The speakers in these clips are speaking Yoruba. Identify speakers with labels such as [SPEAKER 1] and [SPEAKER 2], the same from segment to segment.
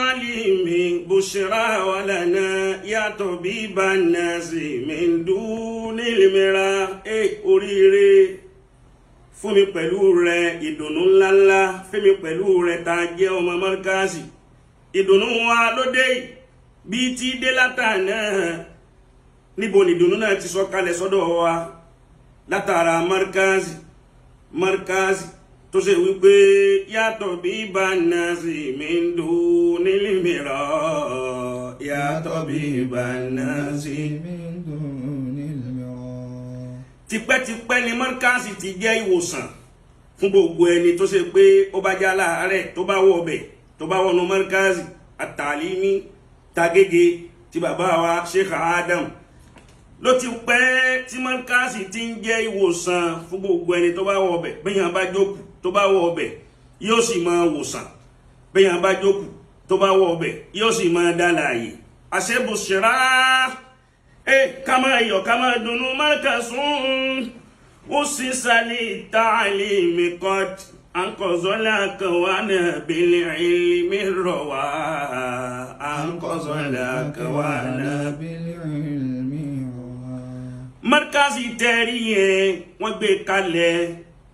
[SPEAKER 1] التعليم بشرى ولنا يا طبيب الناس من دون المراء. Oríire fún mi pẹ̀lú rẹ, ìdùnnú ńláńlá fún mi pẹ̀lú rẹ tá a jẹ́ ọmọ Mọ́ríkàsì. Ìdùnnú wa lóde yìí bí ti dé látàná. Níbo ni ìdùnnú náà ti sọ kalẹ̀ sọ́dọ̀ wa látara Mọ́ríkàsì? Mọ́ríkàsì tó ṣe wípé yàtọ̀ bí banasi min dunil mira, yàtọ̀ bí banasi
[SPEAKER 2] من دون المراء.
[SPEAKER 1] Tipẹ́tipẹ́ ni Mọ́ríkàsì ti jẹ́ ìwòsàn fún gbogbo ẹni tó ṣe pé ó bá já láàárẹ̀, tó bá wọ ọbẹ̀, tó bá wọnú Mọ́ríkàsì àtàlímí tagége tí bàbá wa Sheikh Adam. Ló ti pẹ́ tí Mọ́ríkàsì ti ń jẹ́ ìwòsàn fún gbogbo ẹni tó bá wọ ọbẹ̀. Bẹ́yàn bá jókòó, tó bá wọ ọbẹ̀, yóò sì máa wòsàn. Bẹ́yàn bá jókòó, tó bá wọ ọbẹ̀, yóò sì máa dá láàyè. Àṣebùsìrá ẹ, ká máa yọ̀, ká máa dunnú. Markazun usisa lit-ta'limi qad anqazal akwana bil-ilmi rawa, anqazal akwana
[SPEAKER 2] بالعلم روا.
[SPEAKER 1] Markazi tẹ́rí yẹn, wọ́n gbé kalẹ̀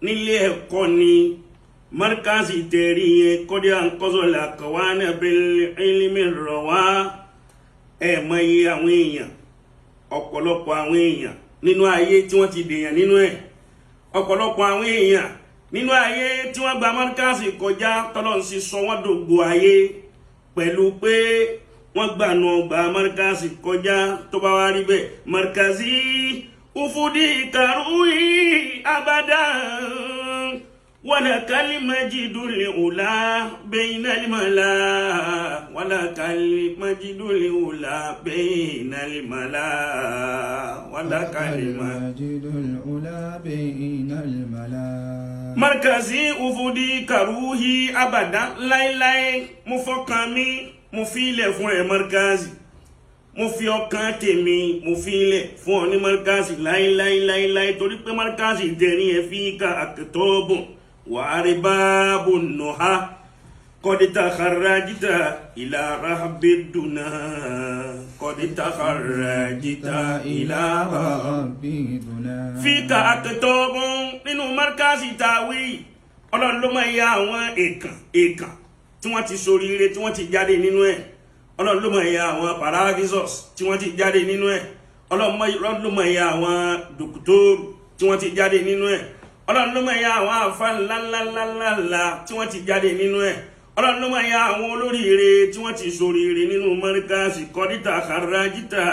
[SPEAKER 1] nílé ẹ̀kọ́ ni. Markazi tẹ́rí yẹn, qad anqazal akwana bil-ilmi rawa. Ẹ̀ mọ iye àwọn èèyàn, ọ̀pọ̀lọpọ̀ àwọn èèyàn nínú ayé tí wọ́n ti dèèyàn nínú ẹ̀, ọ̀pọ̀lọpọ̀ àwọn èèyàn nínú ayé tí wọ́n gba Mọ́ríkàsì kọjá, tọ́lọ́run sì sọ wọ́n dògbò ayé pẹ̀lú pé wọ́n gbànú ọgbà Mọ́ríkàsì kọjá. Tó bá wá rí bẹ́ẹ̀, markazi ufudika ruhi abadan walakal majidul ula bainal mala, walakal majidul ula bainal mala, walakal
[SPEAKER 2] المجد العلا بين الملا.
[SPEAKER 1] Markazi ufudika ruhi abadan, láíláí mo fọkàn mi, mo fi ilẹ̀ fún ẹ Markazi. Mo fi ọkàn tèmi, mo fi ilẹ̀ fún ọ ní Markazi láíláíláíláí, torí pé Markazi tẹ̀rín ẹ fi ka àkìtọ́bùn wàárí báàbò nùhá kọ́dítà kharajita ila rahbi duna, kọ́dítà kharajita ila
[SPEAKER 2] ربي دنا.
[SPEAKER 1] Fíkà àkìtọ́bùn nínú Markazi tàwí, Ọlọ́run ló máa ya àwọn èèkàn èèkàn tí wọ́n ti ṣoríire, tí wọ́n ti jáde nínú ẹ̀. Ọlọ́run ló máa ya àwọn paravisors tí wọ́n ti jáde nínú ẹ̀. Ọlọ́run ló máa ya àwọn dòkútóòrù tí wọ́n ti jáde nínú ẹ̀. Ọlọ́run ló máa ya àwọn àfa ńláńláńláńlá tí wọ́n ti jáde nínú ẹ̀. Ọlọ́run ló máa ya àwọn olóríire tí wọ́n ti ṣoríire nínú Mọ́ríkàsì. Kọ́dítà kharajita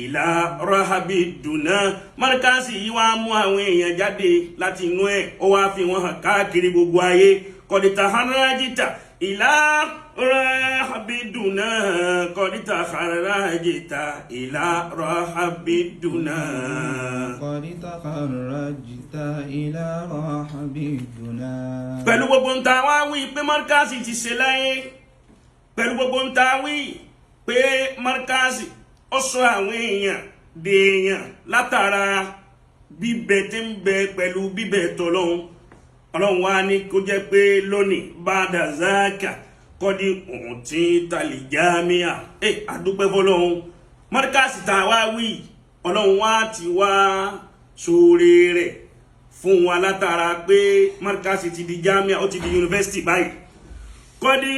[SPEAKER 1] ìlà rahabi dùnà. Mọ́ríkàsì yìí wá mú àwọn èèyàn jáde láti inú ẹ̀, ó wá fi wọ́n hàn káàkiri gbogbo ayé. Kọ́dítà kharajita ìlà rahabi dùnà, kọ́dítà kharajita ìlà rahabi dùnà.
[SPEAKER 2] قد تخرجت إلى رحب الدنا.
[SPEAKER 1] Pẹ̀lú gbogbo ń ta wá wí pé Mọ́ríkàsì ti ṣe láyé, pẹ̀lú gbogbo ń ta wí pé Mọ́ríkàsì ó sọ àwọn èèyàn dèèyàn látara bíbẹ tí ń bẹ pẹ̀lú bíbẹ tọlọ́hun, Ọlọ́run wá ní kó jẹ́ pé lónìí bàdà záàkà kọ́dí òun tí tàlí jámíà ẹ, àdúpẹ́ fọlọ́hun. Mọ́ríkàsì tá a wá wí, Ọlọ́run wá ti wá sóore rẹ̀ fún wa látara pé Markazi ti di jamia, ó ti di yunifásitì báyìí. Kọ́dí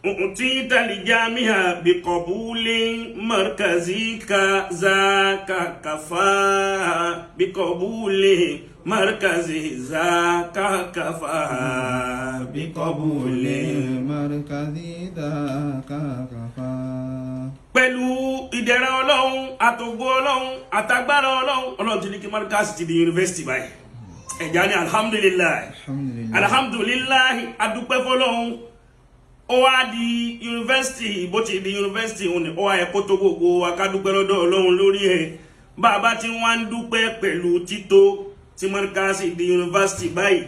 [SPEAKER 1] u'tita lijamiha biqabuli markazika zaka kafa, biqabuli markazi zaka kafa, biqabuli
[SPEAKER 2] مركزي ذاك كفى.
[SPEAKER 1] Pẹ̀lú ìdẹ̀ra Ọlọ́run, àtògo Ọlọ́run, àtagbára Ọlọ́run, Ọlọ́run ti ní kí Markazi ti di yunifásitì báyìí. Ẹ̀já ní alhamdulillahi.
[SPEAKER 2] Alhamdulillah.
[SPEAKER 1] Alhamdulillahi, adúpẹ́ fọlọ́run. Ó wá di yunifásitì. Bó ti di yunifásitì òní, ó wá yẹ kó tó gbogbo wa ká dúpẹ́ lọ́dọ̀ Ọlọ́run lórí ẹ̀. Bàbá tí wọ́n ń dúpẹ́ pẹ̀lú tító tí Markazi di yunifásitì báyìí,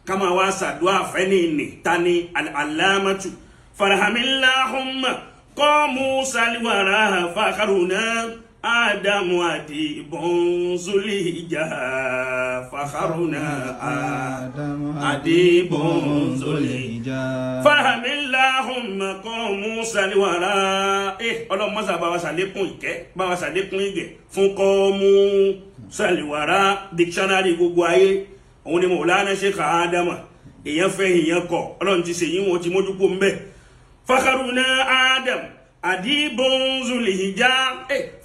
[SPEAKER 1] ká máa wá ṣàdúrà fẹ́ni ní tani alámàtù farhamilahumma kọ́ musa liwara fakharuna. Ádámù àdìbọn Zulija fakharuna àdìbọn Zulija farhamilahumma kọ́ musa liwara. Ọlọ́run mọ́sá bá wa ṣàlékún ìkẹ́, bá wa ṣàlékún ìgẹ̀ fún kọ́ musa liwara. Dictionary gbogbo ayé òun ni Mọ̀lánà Sheikh Ádámà. Èèyàn fẹ́, èèyàn kọ̀, Ọlọ́run ti ṣèyí, wọn ti mójú kó ń bẹ̀. Fakharuna Adam adibun Zulija.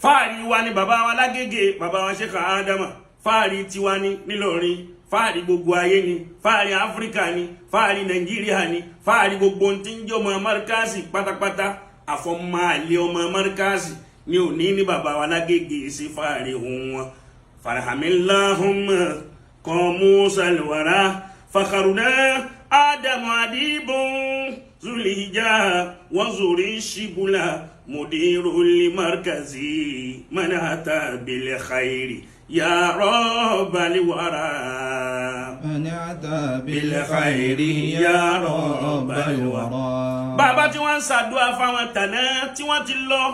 [SPEAKER 1] Fáàrí wa ni bàbá wa lágége, bàbá wa Sheikh Ádámà. Fáàrí tiwa ni nílọrin, fáàrí gbogbo ayé ni, fáàrí Áfíríkà ni, fáàrí Nàìjíríà ni, fáàrí gbogbo ohun tí ń jẹ́ ọmọ Márkàsì pátápátá. Àfọmọ́àlẹ́ ọmọ Márkàsì ni ò ní ní bàbá wa lágége sí fáàrí òun wọn. Farhamilahumma kọ́ musa alwara fakharuna Ádámù adibun Zulija wanzuri shibula mudiru limarkazi manata bil khairi ya rabbal wara.
[SPEAKER 2] من أتى بالخير يا رب الورى.
[SPEAKER 1] Bàbá tí wọ́n ń ṣàdúrà fáwọn tànà tí wọ́n ti lọ,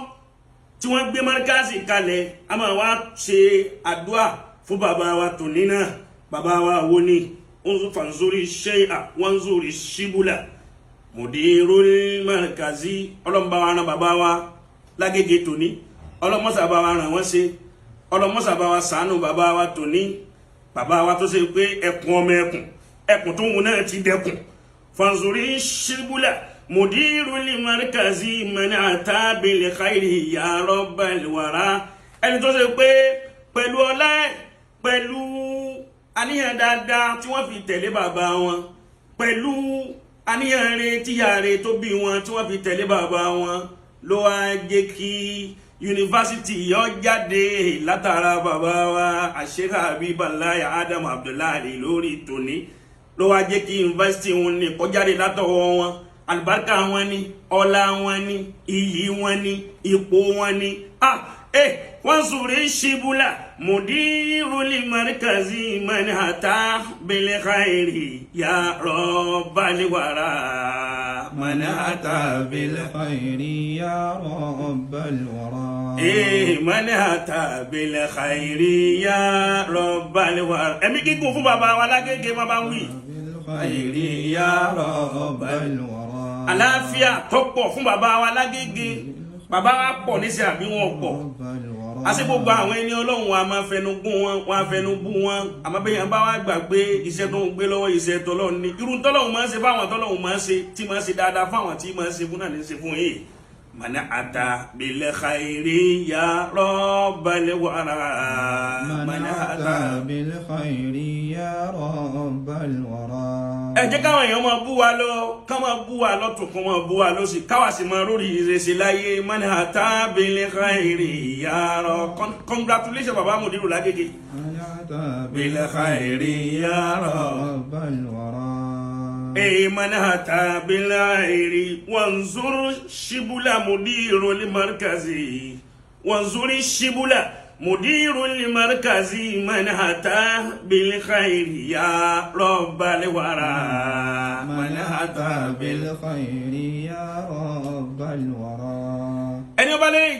[SPEAKER 1] tí wọ́n gbé márkàsì kalẹ̀, a máa wá ṣe àdúrà fún bàbá wa tòní náà. Bàbá wa wo ni fanzuri shay'a wanzuri shibula mudirul markazi. Ọlọ́mọba wa ràn bàbá wa lágége tòní, ọlọ́mọsà bá wa ràn wọ́n ṣe, ọlọ́mọsà bá wa ṣàánú bàbá wa tòní, bàbá wa tó ṣe pé ẹkùn ọmọ ẹkùn, ẹkùn tó wù náà ti dẹkùn. Fanzuri shibula mudirul markazi man ata bil khairi ya rabbal wara. Ẹni tó ṣe pé pẹ̀lú ọlá ẹ̀, pẹ̀lú àníyàn dáadáa tí wọ́n fi tẹ̀lé bàbá wọn, pẹ̀lú àníyàn rẹ̀ tíyà rẹ̀ tó bí wọn tí wọ́n fi tẹ̀lé bàbá wọn, ló wá jẹ́ kí yunifásitì yọ jáde látara bàbá wa Sheikh Habiballah Adam Abdullahi lórí tòní, ló wá jẹ́ kí yunifásitì wọn ní kó jáde látọwọ́ wọn. Àlùbáríkà wọn ni, ọlá wọn ni, iyì wọn ni, ipò wọn ni. Ah, wansuri shibula mudiru limarkazi man ata bil khairi ya rabbal wara.
[SPEAKER 2] من أتى بالخير يا رب الورى.
[SPEAKER 1] Man ata bil khairi ya rabbal wara. Ẹ̀mí gígùn fún bàbá wa lágége, má bá ń wí.
[SPEAKER 2] بالخير يا رب الورى.
[SPEAKER 1] Àlàáfíà tó pọ̀ fún bàbá wa lágége. Bàbá wa pọ̀ níṣẹ́ àbí wọn pọ̀?
[SPEAKER 2] رب الورى.
[SPEAKER 1] Àti gbogbo àwọn ẹni Ọlọ́run wa máa fẹnu gún wọn, wọn á fẹnu bú wọn, àmọ́ bẹ́ẹ̀ yẹn bá wá gbà pé iṣẹ́ tó ń gbé lọ́wọ́, iṣẹ́ tọ́lọ́run ní irú tọ́lọ́run máa ń ṣe fáwọn, tọ́lọ́run máa ń ṣe tí máa ń ṣe dáadáa fáwọn, tí máa ń ṣe fún náà ní ṣe fún yìí. Man ata bil khairi ya rabbal wara.
[SPEAKER 2] من أتى بالخير يا رب الورى.
[SPEAKER 1] Ẹ jẹ́ káwọn èèyàn máa bú wa lọ, ká máa bú wa lọ́tún, kó máa bú wa lọ́sì, káwa sì máa rórí ìrẹsì láyé. Man ata bil khairi ya rabb. Congratulations, bàbá Mudiru lágége.
[SPEAKER 2] من أتى
[SPEAKER 1] بالخير يا
[SPEAKER 2] رب الورى.
[SPEAKER 1] من أتى بالخير وانظر شبل مدير المركز، وانظر الشبل مدير المركز من أتى بالخير يا رب الورى.
[SPEAKER 2] من أتى بالخير يا رب الورى.
[SPEAKER 1] Ẹni ọba lẹ́yìn.